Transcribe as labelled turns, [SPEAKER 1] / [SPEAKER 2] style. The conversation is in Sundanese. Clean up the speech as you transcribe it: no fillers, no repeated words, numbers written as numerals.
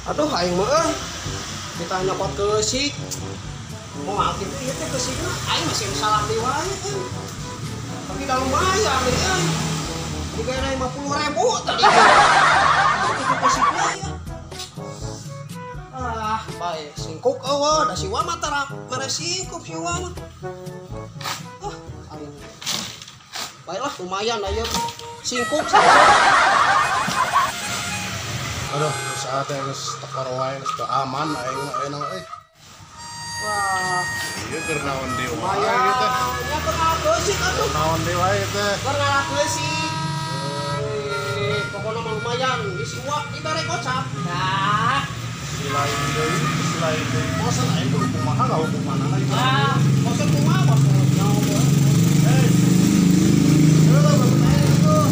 [SPEAKER 1] Aduh aing mah euy. Kita nyokot keusik. Moal kitu ieu teh keusikna aing masih salah deui wae euy. Tapi dah lumayan deui euy. Dibere 50.000 tadi. Itu keusikna ya. Ah, bae singkuk eueuh da si Wa mah tara mere singkup si Wa mah. Ah, aing. Baiklah lumayan lah ieu. Singkup saya.
[SPEAKER 2] Aduh, usaha teh geus tekor wae geus teu aman aing mah ayeuna mah euy.
[SPEAKER 1] Wah,
[SPEAKER 2] Ieu keur naon deui wae ieu
[SPEAKER 1] lumayan.
[SPEAKER 2] Teh.
[SPEAKER 1] Ya keur keusik atuh.
[SPEAKER 2] Naon deui wae ieu teh.
[SPEAKER 1] Keur keusik. Eh, pokoknya mah lumayan di si Wa dibere gocap. Nah,
[SPEAKER 2] Si lain deui, si lain deui. Bosan aing kudu kumaha ngahukumanana ieu.
[SPEAKER 1] Ah, bosen kumaha bosen. Nyaho.
[SPEAKER 2] Hei. Heuh, bagus aing tuh.